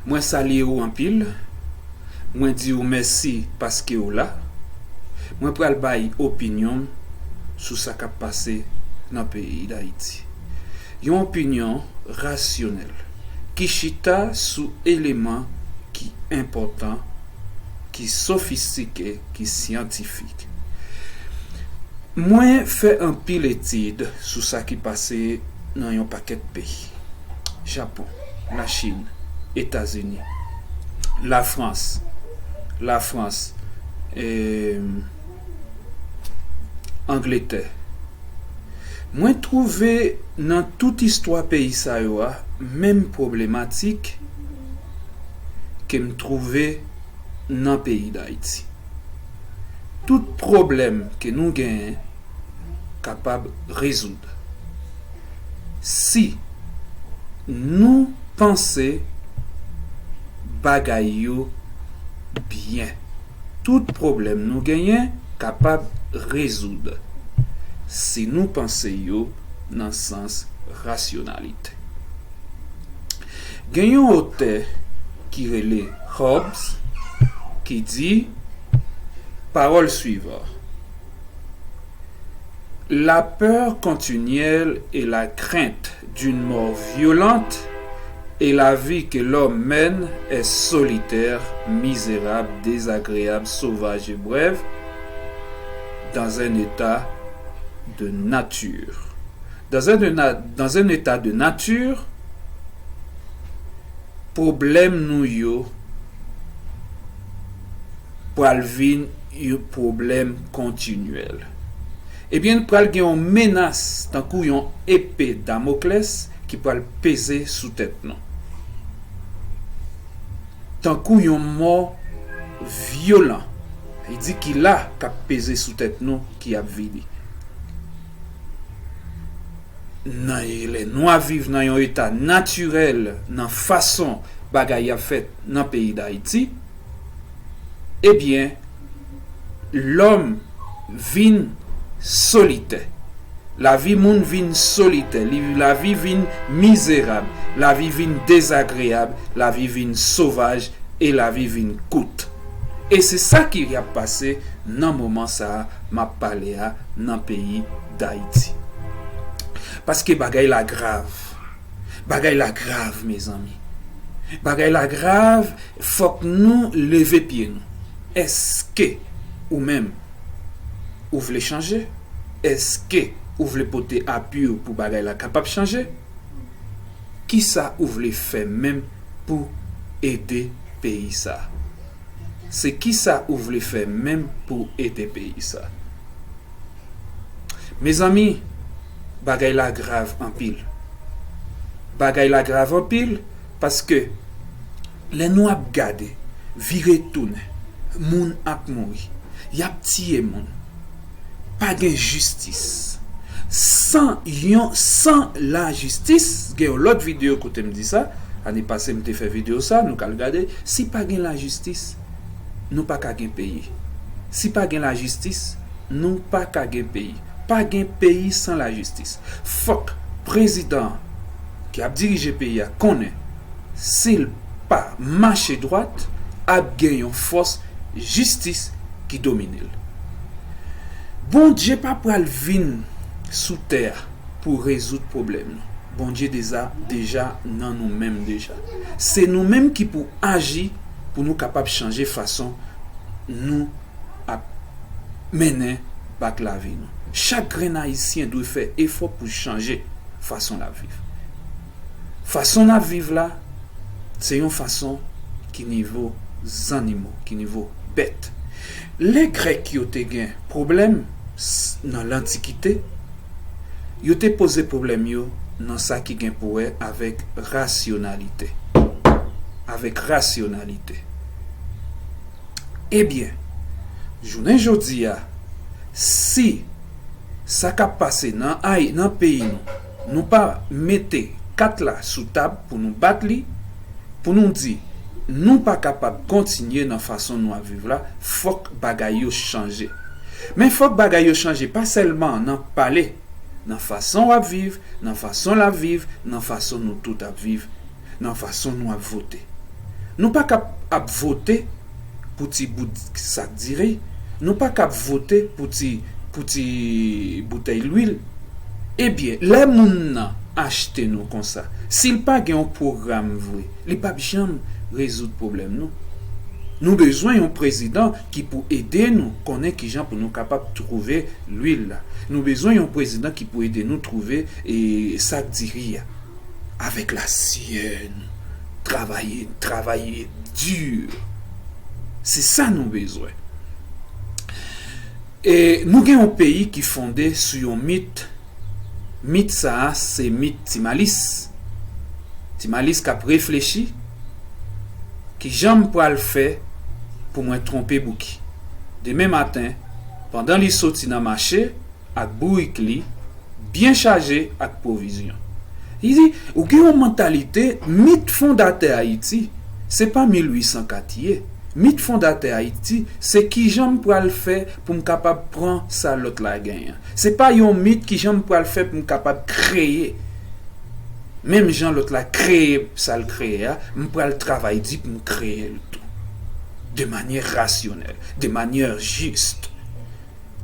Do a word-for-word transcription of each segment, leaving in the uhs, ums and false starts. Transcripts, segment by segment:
Mwen salye w anpil. Mwen di w mèsi paske w la. Mwen pral bay opinyon m sou sa k ap pase nan peyi Dayiti. Yon opinyon rasyonèl ki chita sou eleman ki enpòtan, ki sofistike, ki syantifik. Mwen fè anpil etid sou sa ki pase nan yon pakèt peyi. Japon, Lachin, Etazini, Lafrans, Lafrans, e, Angletè. Mwen twouve nan tout istwa peyi sa yo a, menm pwoblematik ke m twouve nan peyi Dayiti. Tout pwoblèm ke nou genyen kapab rezoud si nou panse bagay yo byen. Tout pwoblèm nou genyen kapab rezoud si nou panse yo nan sans rasyonalite. Gen yon otè ki rele Hobbes ki di pawòl swivan: La peur continuelle et la crainte d'une mort violente et la vie que l'homme mène est solitaire, misérable, désagréable, sauvage et brève, dans un état de nature. Dans un, dans un état de nature, pwoblèm nou yo pral vin yon pwoblèm kontinyèl. Ebyen, pral gen yon menas tankou yon epe Damoklès ki pral peze sou tèt nou. Tankou yon mò vyolan, li di ki la k ap peze sou tèt nou, ki ap vini. Nan lè nou ap viv nan yon eta natirèl, nan fason bagay ap fèt nan peyi Dayiti, ebyen, lòm vin solitè. Lavi moun vin solitè, li, lavi vin mizerab, lavi vin dezagreyab, lavi vin sovaj e lavi vin kout. E se sa ki ap pase nan moman sa a m ap pale a nan peyi Dayiti. Paske bagay la grav. Bagay la grav, mezanmi. Bagay la grav, fòk nou leve pye nou. Èske ou menm, ou vle chanje? Èske ou vle pote apui w pou bagay la kapab chanje? Kisa ou vle fè menm pou ede peyi sa? Se kisa ou vle fè menm pou ede peyi sa? Mezanmi, bagay la grav anpil. Bagay la grav anpil paske lè nou ap gade, vire tounen, moun ap mouri, y ap tiye moun, pa gen jistis. San yon, san lajistis, gen yon lòt videyo kote m di sa, ane pase m te fè videyo sa, nou ka al gade, si pa gen lajistis, nou pa ka gen peyi. Si pa gen lajistis, nou pa ka gen peyi. Pa gen peyi san lajistis. Fòk prezidan an ki ap dirije peyi a konnen, si l pa mache dwat, ap gen yon fòs jistis ki domine l. Bondye pa pral vin sou tè a pou rezoud pwoblèm nou. Bondye deja, deja nan nou menm deja. Se nou menm ki pou aji pou nou kapab chanje fason nou ap mennen bak lavi nou. Chak grenn Ayisyen dwe fè efò pou chanje fason l ap viv. Fason n ap viv la, se yon fason ki nivo zannimo, ki nivo bèt. Lè Grèk yo te gen pwoblèm s-, nan lantikite, yo te poze pwoblèm yo nan sa ki gen pou wè avèk rasyonalite. Avèk rasyonalite. Ebyen, jounen jodi a, si sa k ap pase nan ay-, nan peyi nou, nou pa mete kat la sou tab pou nou bat li, pou nou di, nou pa kapab kontinye nan fason nou ap viv la, fòk bagay yo chanje. Men fòk bagay yo chanje pa sèlman nan pale, nan fason w ap viv, nan fason l ap viv, nan fason nou tout ap viv, nan fason nou ap vote. Nou pa kab ap vote pou ti bout sak diri. Nou pa kab vote pou ti, pou ti boutèy lwil. Ebyen, lè moun nan achte nou konsa, si l pa gen yon pwogram vre, li p ap janm rezoud pwoblèm nou. Nou bezwen yon prezidan ki pou ede nou konnen kijan pou nou kapab twouve lwil la. Nou bezwen yon prezidan ki pou ede nou twouve, e, sak diri a. Avèk la syè nou travay, travay di. Se sa nou bezwen. E nou gen yon peyi ki fonde sou yon mit. Mit sa a, se mit Ti Malis. Ti Malis k ap reflechi, kijan m pral fè pou mwen twonpe Bouki? Demen maten, pandan li soti nan mache ak bourik li byen chaje ak pwovizyon. Li di, ou gen yon mantalite, mit fondatè Ayiti, se pa mil uit san kat ye. Mit fondatè Ayiti, se kijan m pral fè pou m kapab pran sa lòt la genyen. Se pa yon mit kijan m pral fè pou m kapab kreye. Menm jan lòt la kreye sa l kreye a, m pral travay di pou m kreye l tou. De manyè rasyonèl, de manyè jis.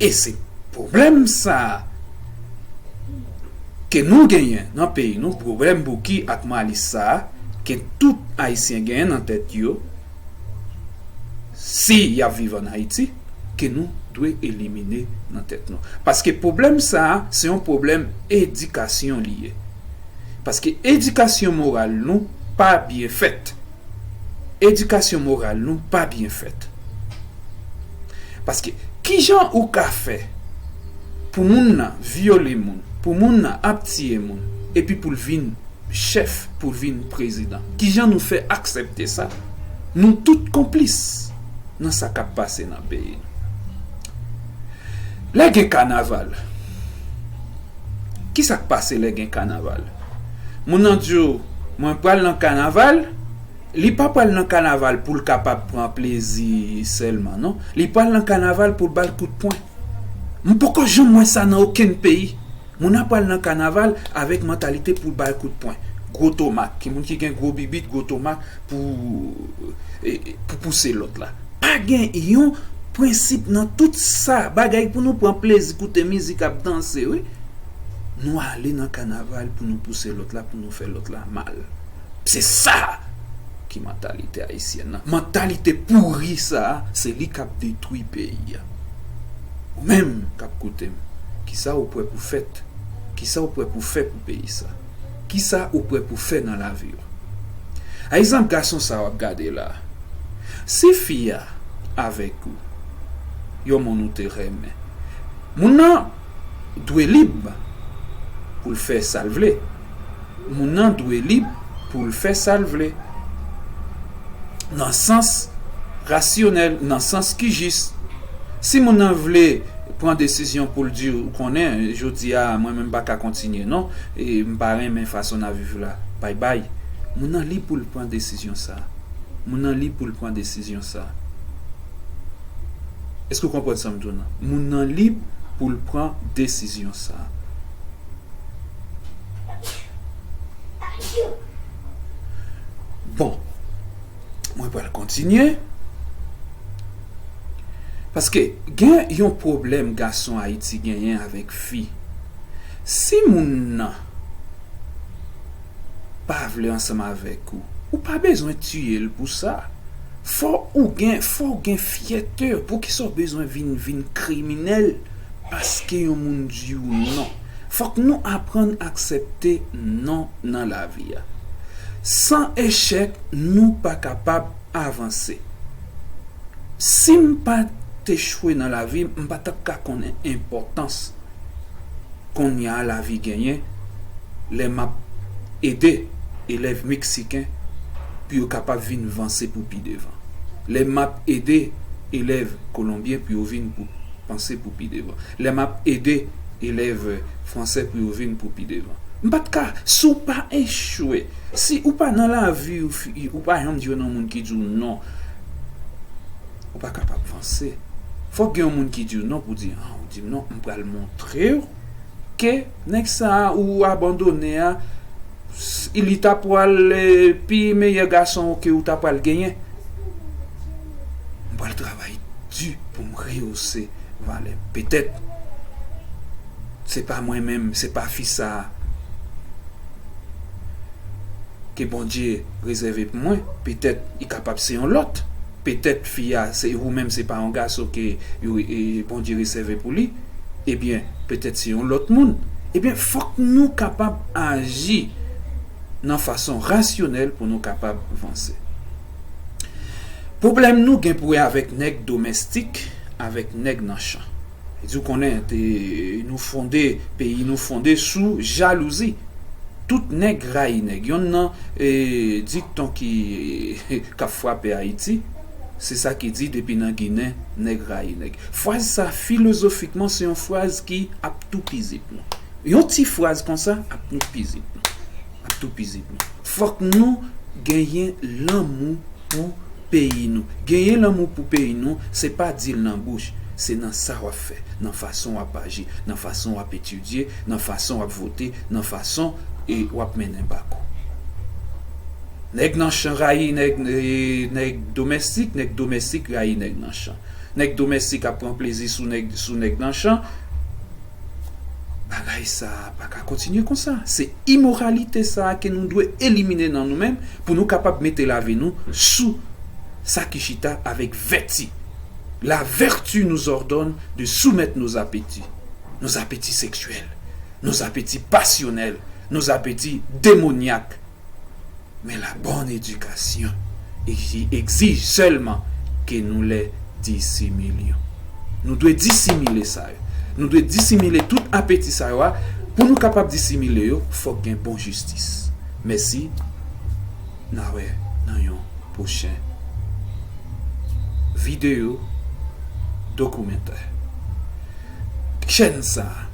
E se pwoblèm sa a ke nou genyen nan peyi nou, pwoblèm Bouki ak Malis sa a, ke tout Ayisyen genyen nan tèt yo, si y ap viv ann Ayiti, ke nou dwe elimine nan tèt nou. Paske pwoblèm sa a, se yon pwoblèm edikasyon li ye. Paske edikasyon moral nou pa byen fèt. Edikasyon moral nou pa byen fèt. Paske, kijan ou ka fè pou moun nan vyole moun, pou moun nan ap tiye moun, epi pou l vin chèf, pou l vin prezidan? Kijan nou fè aksepte sa? Nou tout konplis nan sa k ap pase nan peyi nou. Lè gen kanaval, kisa k pase lè gen kanaval? Moun nan di w, mwen pral nan kanaval, li pa pral nan kanaval pou l kapab pran plezi sèlman, non. Li pral nan kanaval pou l ba l kout pwen. M poko janm wè sa nan okenn peyi. Moun nan pral nan kanaval avèk mantalite pou l ba l kout pwen. Gwo tomak. Ki moun ki gen gwo bibit, gwo tomak pou, e, e, pou pouse lòt la. Pa gen yon prensip nan tout sa. Bagay pou nou pran plezi, koute mizik, ap danse, wi. Nou ale nan kanaval pou nou pouse lòt la, pou nou fè lòt la mal. Se sa ki mantalite ayisyèn nan. Mantalite pouri sa a, se li k ap detwi peyi a. Ou menm k ap koute m, kisa ou prè pou fèt? Kisa ou prè pou fè pou peyi sa? Kisa ou prè pou fè nan lavi w? A egzanp gason sa w ap gade la a. Si fi a avèk ou, yon moun ou te renmen, moun nan dwe lib pou l fè sa l vle. Moun nan dwe lib pou l fè sa l vle. Nan sans rasyonèl, nan sans ki jis. Si moun nan vle pran desizyon pou l di, ou konnen, jodi a, mwen menm m pa ka kontinye, non, e m pa renmen fason n ap viv la, bay bay. Moun nan lib pou l pran desizyon sa a. Moun nan lib pou l pran desizyon sa a. Èske w konprann sa m di w nan? Moun nan lib pou l pran desizyon sa a. Bon, mwen pral kontinye. Paske gen yon pwoblèm gason Ayiti genyen avèk fi. Si moun nan pa vle ansanm avèk ou, ou pa bezwen tiye l pou sa. Fò ou gen, fò w gen fyète. Poukisa w bezwen vin, vin kriminèl paske yon moun di w non? Fòk nou aprann aksepte non nan lavi a. San echèk, nou pa kapab avanse. Si m pa t echwe nan lavi m, m pa t ap ka konnen enpòtans kounye a lavi genyen lè m ap ede elèv meksiken pou yo kapab vin vanse pou pi devan. Lè m ap ede elèv kolonbyen pou yo vin pou panse pou pi devan. Lè m ap ede elèv fransè pou yo vin pou pi devan. M pa t ka, si w pa echwe, si ou pa nan lavi, ou fi-, ou pa janm di yo nan moun ki di w non, ou pa kapab vanse. Fòk gen yon moun ki di w non pou di, ah, ou di m non, m pral montre w ke nèg sa a ou abandone a, s- li ta pral eh, pi meyè gason ke ou ta pral genyen. M pral travay di pou m rehose valè m. Petèt, se pa mwen menm, se pa fi sa a ke Bondye rezève pou mwen. Petèt, li kapab se yon lòt. Petèt, fi a, se ou menm, se pa yon gason ke yo, e, Bondye rezève pou li. Ebyen, petèt se yon lòt moun. Ebyen, fòk nou kapab aji nan fason rasyonèl pou nou kapab vanse. Pwoblèm nou gen pou wè avèk nèg domèstik, avèk nèg nan chan. Li di w konnen, te, nou fonde, peyi nou fonde sou jalouzi. Tout nèg rayi nèg. Yonn nan e, dikton ki k ap frape Ayiti, se sa ki di depi nan Ginen, nèg rayi nèg. Fraz sa filozofikman se yon fraz ki ap toupizi pou nou. Yon ti fraz konsa ap toupizi pou nou. Ap toupizi pou nou. Fòk nou genyen lanmou pou peyi nou. Genyen lanmou pou peyi nou, se pa di l nan bouch, se nan sa w ap fè, nan fason w ap aji, nan fason w ap etidye, nan fason w ap vote, nan fason e w ap mennen bak ou. Nèg nan chan rayi nèg, e, nèg domèstik, nèg domèstik rayi nèg nan chan. Nèg domèstik ap pran plezi sou nèg, sou nèg nan chan. Bagay sa a pa ka kontinye konsa. Se imoralite sa a ke nou dwe elimine nan nou menm pou nou kapab mete lavi nou sou sa ki chita avèk vèti. La vertu nous ordonne de soumettre nos appétits, nos appétits sexuels, nos appétits passionnels, nos appétits démoniaques. Men la bonne éducation egzij sèlman ke nou lè disimilyon. Nou dwe disimile sa yo. Nou dwe disimile tout apeti sa yo a. Pou nou kapab disimile yo, fòk gen bon jistis. Mèsi. N a wè nan yon pwochen videyo dokimentè. Chèn sa a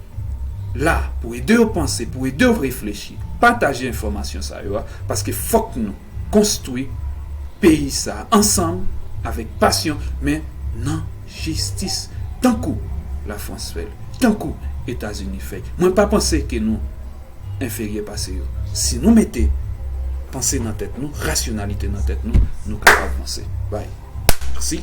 la pou ede w panse, pou ede w reflechi. Pataje enfòmasyon sa yo a, paske fòk nou konstwi peyi sa a ansanm avèk pasyon, men nan jistis, tankou Lafrans fè l, tankou Etazini fè l. Mwen pa panse ke nou enferyè pase yo. Si nou mete panse nan tèt nou, rasyonalite nan tèt nou, nou kapab vanse. Bay. Mèsi.